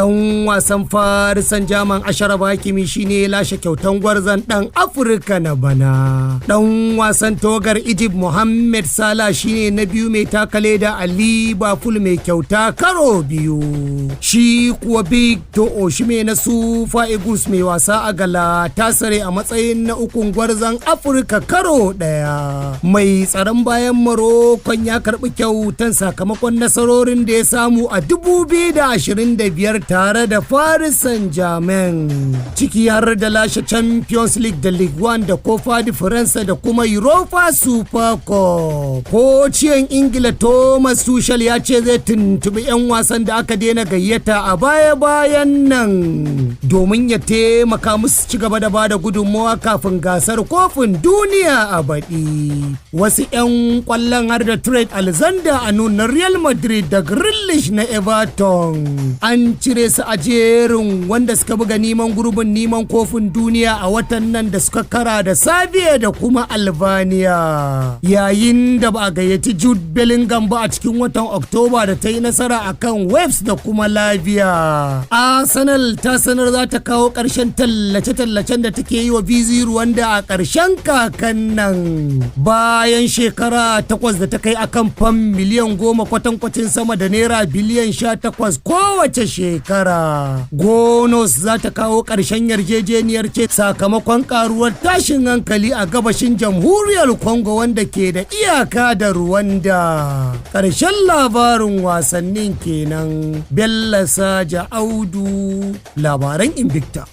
Dan wasan Paris Saint-Germain Achraf Hakimi shine ya lashe kyautan gwarzon dan Afirka na bana. Dan wasan tawagar Egypt Mohamed Salah shine na biyu mai taka leda a Liverpool mai kyauta karo biyu. Shi kuwa Victor Osimhen na Super Eagles mai wasa a Galatasaray a matsayin na ukun gwarzon Afirka karo daya. Mai tsaron bayan Morocco ya karbi kyautan sakamakon nasarorin da ya samu a 2025 tare da Paris Saint-Germain, ciki har da lashe Champions League da Ligue 1 da Copa de France da kuma Europa Super Cup. Kociyan Ingila Thomas Tuchel ya ce zai tuntubi 'yan wasan da aka daina gayyata a baya-bayan nan domin ya taimaka musu ci gaba da bada gudunmawa kafin gasar kofin duniya a baɗi. Wasu 'yan kwallon har da Trent Alexander Arnold na Real Madrid da Grealish na Everton. An cire su a jerin wanda suka buga neman gurbin neman kofin duniya a watan nan da suka kara da Serbia da kuma Albania. Yayin da ba a gayyaci Jude Bellingham ba a cikin watan Oktoba da ta yi nasara akan Wales da kuma Latvia. Arsenal ta sanar za ta kawo ƙarshen tallace-tallacen da take yi wa Visit Rwanda a ƙarshen kakan nan, bayan shekara 8 da ta kai akan fam miliyan 10, kwatankwacin sama da naira biliyan 18 kowace shekara. Gunners za ta kawo ƙarshen yarjejeniyar ce sakamakon karuwar tashin hankali a gabashin Jamhuriyar Congo wanda ke da iyaka da Rwanda. Ƙarshen labarin wasannin kenan. Bello Saja Audu, labaran Invicta.